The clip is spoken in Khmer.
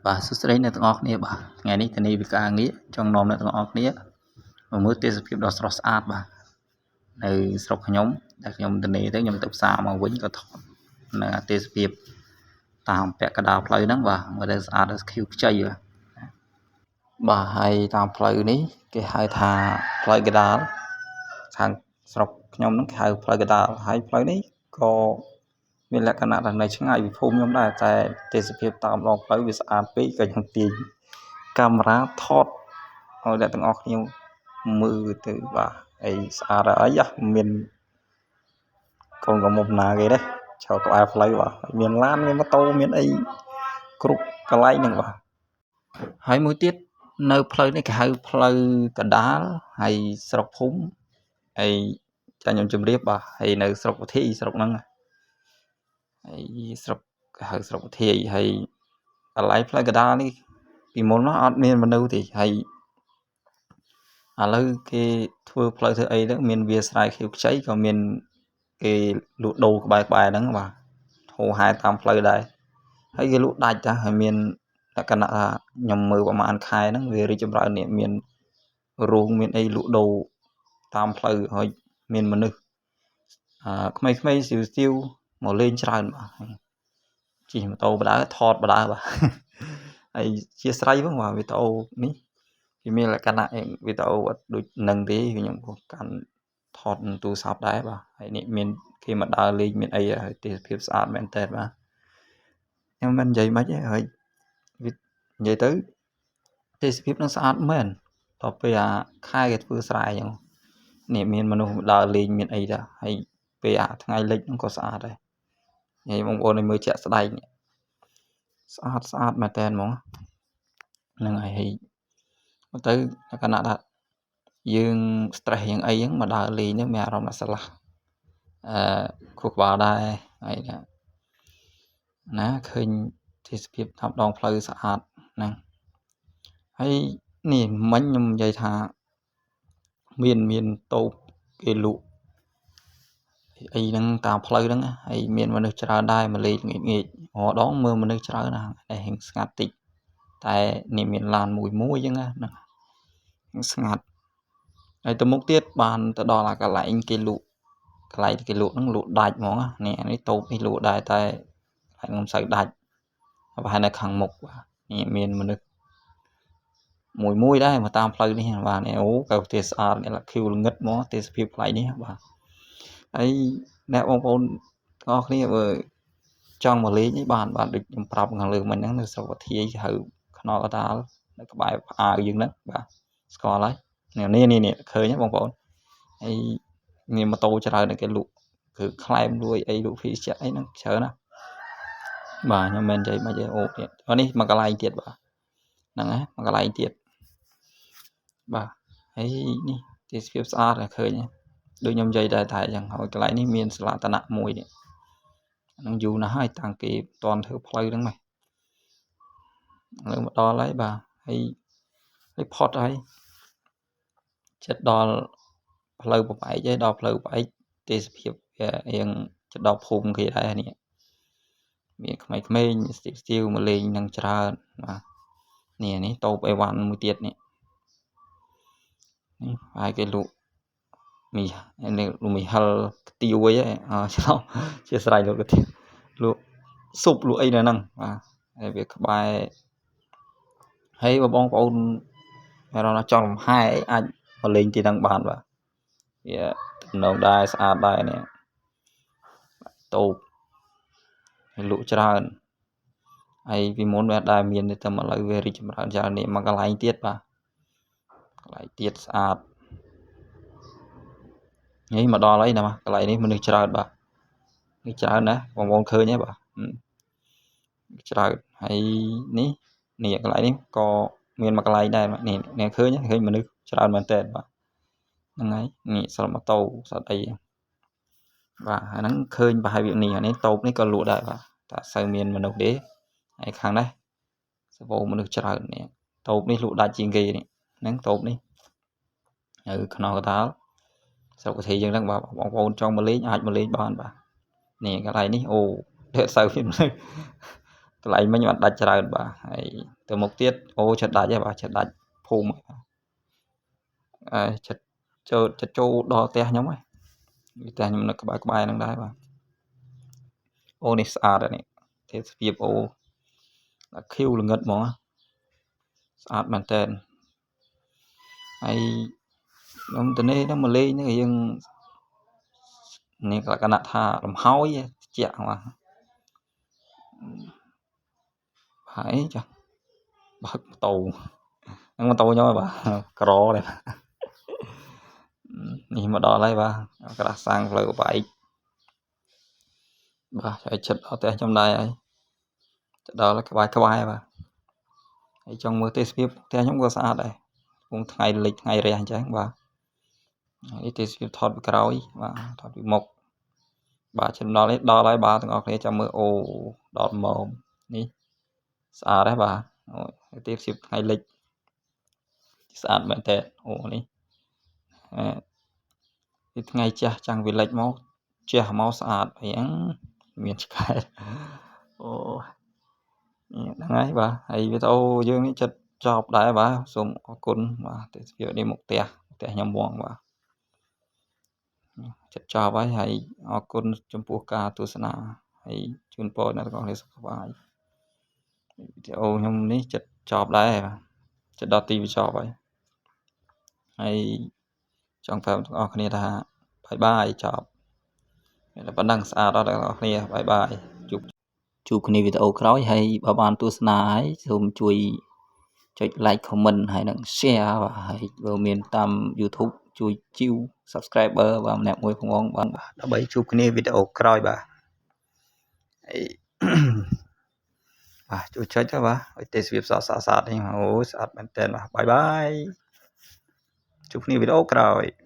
បាទសួស្តីអ្នកទាំងអស់គ្នាបាទថ្ងៃនេះធានីវិការងារចង់នាំអ្នកទាំងអស់គ្នាមកមើលទេសភាពដ៏ស្រស់ស្អាតបាទនៅស្រុកខ្ញុំដែលខ្ញុំធានីទៅខ្ញុំទៅផ្សារមកវិញក៏ថតនៅទេសភាពតាមពាក់កណ្ដាលផ្លូវហ្នឹងបាទមើលទៅស្អាតដល់ខៀវខ្ចីបាទបាទហើយតាមផ្លូវនេះគេហៅថាផ្លូវកណ្ដាលខាងស្រុកខ្ញុំហ្នឹងគេហៅផ្លូវកណ្ដាលហើយផ្លូវនេះក៏មានលក្ខណៈថានៅឆ្ងាយពីភូមិខ្ញុំដែរតែទេសភាពតាមដងផ្លូវវាស្អាតពេកក៏ខ្ញុំទាញកាមេរ៉ាថតឲ្យអ្នកទាំងអស់គ្នាមើលទៅបាទហើយស្អាតហើយអាមានកូនកំមុំណាគេទេឈរក្បែរផ្លូវបាទមានឡានមានម៉ូតូមានអីគ្រប់កន្លែងហ្នឹងបាទហើយមួយទៀតនៅផ្លូវនេះគេហៅផ្លូវកណ្ដាលហើយស្រុកភូមិហើយចាខ្ញុំជម្រាបបាទហើយនៅស្រុកវិធីស្រុកហ្នឹងហើយស្រុកគេហៅស្រុកវិធីហើយកន្លែងផ្លូវកណ្ដាលនេះពីមុនមកអត់មានមនុស្សទេហើយឥឡូវគេធ្វើផ្លូវធ្វើអីទៅមានវាស្រែខៀវខ្ចីក៏មានគេលក់ដូរក្បែរក្បែរហ្នឹងបាទហូរហែតាមផ្លូវដែរហើយគេលក់ដាច់តាហើយមានលក្ខណៈថាខ្ញុំមើលប្រហែលខែហ្នឹងវារីកចម្រើននេះមានរោងមានអីលក់ដូរតាមផ្លូវហើយមានមនុស្សអឺក្មេងៗស្ទាវស្ទាវមកលេងច្រើនបាទជិះម៉ូតូបដើថតបដើបាទហើយជាស្រ័យផងបាទវីដេអូនេះវាមានលក្ខណៈវីដេអូអត់ដូចនឹងទេខ្ញុំក៏កាន់ថតទូរស័ព្ទដែរបាទហើយនេះមានគេមកដើរលេងមានអីហើយទេសភាពស្អាតមែនតើបាទខ្ញុំមិននិយាយមិនទេហើយវានិយាយទៅទេសភាពនឹងស្អាតមែនដល់ពេលអាខែគេធ្វើស្រែអញ្ចឹងនេះមានមនុស្សដើរលេងមានអីដែរហើយពេលអាថ្ងៃលិចហ្នឹងក៏ស្អាតដែរហើយបងប្អូនឲ្យមើលជាក់ស្ដែងស្អាតស្អាតមែនតើហ្មងហ្នឹងហើយហើយទៅលក្ខណៈថាយើង stress យ៉ាងអីហ្នឹងមកដើរលេងហ្នឹងមានអារម្មណ៍ថាស្រឡះអឺខួរក្បាលដែរហើយណាឃើញទេសភាពតាមដងផ្លូវស្អាតហ្នឹងហើយនេះមិញខ្ញុំនិយាយថាមានមានតូបគេលក់អីហ្នឹងតាមផ្លូវហ្នឹងហើយមានមនុស្សច្រើនដែរមកលេងងាកងាករដងមើលមនុស្សច្រើនណាស់តែហឹងស្ងាត់តិចតែនេះមានឡានមួយមួយអញ្ចឹងណាហ្នឹងស្ងាត់ហើយទៅមុខទៀតបានទៅដល់អាកន្លែងគេលក់កន្លែងគេលក់ហ្នឹងលក់ដាច់ហ្មងនេះនេះតូបនេះលក់ដែរតែកន្លែងមិនសូវដាច់ប្រហែលនៅខាងមុខបាទនេះមានមនុស្សមួយមួយដែរមកតាមផ្លូវនេះបាទនេះអូកៅផ្ទះស្អាតនេះខៀវល្ងឹតហ្មងទេសភាពកន្លែងនេះបាទហើយអ្នកបងប្អូនទាំងអស់គ្នាបើចង់មកលេងនេះបានបាទដូចខ្ញុំប្រាប់ខាងលើមិញហ្នឹងនៅស្រុកវធាយគេហៅខ្នល់កតាលនៅក្បែរផ្អាវយើងហ្នឹងបាទស្គាល់ហើយនេះនេះនេះឃើញទេបងប្អូនហើយមានម៉ូតូច្រើនដែលគេលក់គឺខ្លែមលួយអីលក់ភេសជ្ជៈអីហ្នឹងច្រើនណាស់បាទខ្ញុំមិននិយាយមិនទេអូនេះនេះមកកន្លែងទៀតបាទហ្នឹងហ៎មកកន្លែងទៀតបាទហើយនេះទេសភាពស្អាតឃើញដូចខ្ញុំនិយាយដែរតែអញ្ចឹងហើយកន្លែងនេះមានស្លាកតនៈមួយនេះហ្នឹងយូរណាស់ហើយតាំងគេមិនទាន់ធ្វើផ្លូវហ្នឹងម៉េះឥឡូវមកដល់ហើយបាទហើយហើយផុតហើយចិត្តដល់ផ្លូវប្របែកឯដល់ផ្លូវប្របែកទេសភាពវារៀងចិត្តដល់ភូមិគេដែរនេះមានក្មេងៗស្ទីវស្ទីវមកលេងនឹងច្រើនបាទនេះនេះតូបអីវ៉ាន់មួយទៀតនេះនេះហើយគេលក់មីនេះមីហិលខ្ទាវអីហ៎ច្រឡំជាស្រ័យលក់ខ្ទាវលក់ស៊ុបលក់អីនៅហ្នឹងបាទហើយវាក្បែរហើយបើបងប្អូនមានអារម្មណ៍ចង់លំហែអាចមកលេងទីហ្នឹងបានបាទវាទំនងដែរស្អាតដែរនេះតូបហើយលក់ច្រើនហើយពីមុនវាអត់ដែលមានទេតែឥឡូវវារីកចម្រើនច្រើននេះមកកន្លែងទៀតបាទកន្លែងទៀតស្អាតនេះមកដល់ហើយណាបាទកន្លែងនេះមនុស្សច្រើនបាទនេះច្រើនណាស់បងប្អូនឃើញទេបាទច្រើនហើយនេះនេះកន្លែងនេះក៏មានមួយកន្លែងដែរនេះអ្នកឃើញឃើញមនុស្សច្រើនមែនតើបាទហ្នឹងហើយនេះស្រុតម៉ូតូស្រុតអីបាទអាហ្នឹងឃើញប្រហែលវានេះអានេះតូបនេះក៏លក់ដែរបាទតែអត់សូវមានមនុស្សទេហើយខាងនេះសបោមនុស្សច្រើននេះតូបនេះលក់ដាច់ជាងគេនេះហ្នឹងតូបនេះនៅខ្នោះកតាលស្រុកវិធីយើងហ្នឹងបាទបងប្អូនចង់មកលេងអាចមកលេងបានបាទនេះកន្លែងនេះអូអត់សូវមានមនុស្ស កន្លែងមិញបានដាច់ច្រើនបាទហើយទៅមុខទៀតអូចិត្តដាច់ហើយបាទចិត្តដាច់ភូមិហើយចិត្តចូលចិត្តចូលដល់ផ្ទះខ្ញុំហើយផ្ទះខ្ញុំនៅក្បែរក្បែរហ្នឹងដែរបាទអូនេះស្អាតនេះទេសភាពអូខៀវល្ងិតហ្មងស្អាតមែនតើហើយខ្ញុំទៅនេះហ្នឹងមកលេងហ្នឹងរៀងនេះលក្ខណៈថាលំហើយជាក់បាទហើយចាស់បើកម៉ូតូហ្នឹងម៉ូតូខ្ញុំហើយបាទក្រដែរនេះមកដល់ហើយបាទក្រាស់សាំងផ្លូវបែកបាទហើយចិត្តដល់ផ្ទះខ្ញុំដែរហើយទៅដល់ក្បែរក្បែរបាទហើយចង់មើលទេសភាពផ្ទះខ្ញុំក៏ស្អាតដែរពងថ្ងៃលិចថ្ងៃរះអញ្ចឹងបាទនេះទេសភាពថតពីក្រោយបាទថតពីមុខបាទចំណដល់នេះដល់ហើយបាទទាំងអស់គ្នាចាំមើលអូដល់ម៉ោងនេះស្អាតហើយបាទអូទេសភាពថ្ងៃលិចស្អាតមែនតើអូនេះអឺថ្ងៃជះចាំងវាលិចមកជះមកស្អាតអីហ្នឹងមានឆ្កែអូនេះហ្នឹងហើយបាទហើយវីដេអូយើងនេះចិត្តចប់ដែរបាទសូមអរគុណបាទទេសភាពនេះមកផ្ទះផ្ទះខ្ញុំហ្មងបាទចិត្តចប់ហើយហើយអរគុណចំពោះការទស្សនាហើយជូនពរអ្នកទាំងអស់គ្នាសុខសប្បាយវីដេអូខ្ញុំនេះចិត្តចប់ដែរបាទចិត្តដល់ទីបញ្ចប់ហើយហើយចង់ប្រាប់ទាំងអស់គ្នាថា bye bye ចប់តែប៉ុណ្ណឹងស្អាតអត់ទាំងអស់គ្នា bye bye ជួបជួបគ្នាវីដេអូក្រោយហើយបើបានទស្សនាហើយសូមជួយចុច like comment ហើយនិង share បាទហើយបើមានតាម YouTube ជួយជីវ subscriber បាទម្នាក់មួយផងបាទដើម្បីជួបគ្នាវីដេអូក្រោយបាទហើយបាទជួយចុចទៅបាទឲ្យទេសភាពស្អាតស្អាតនេះអូស្អាតមែនតើបាទ bye bye ជួបគ្នាវីដេអូក្រោយ។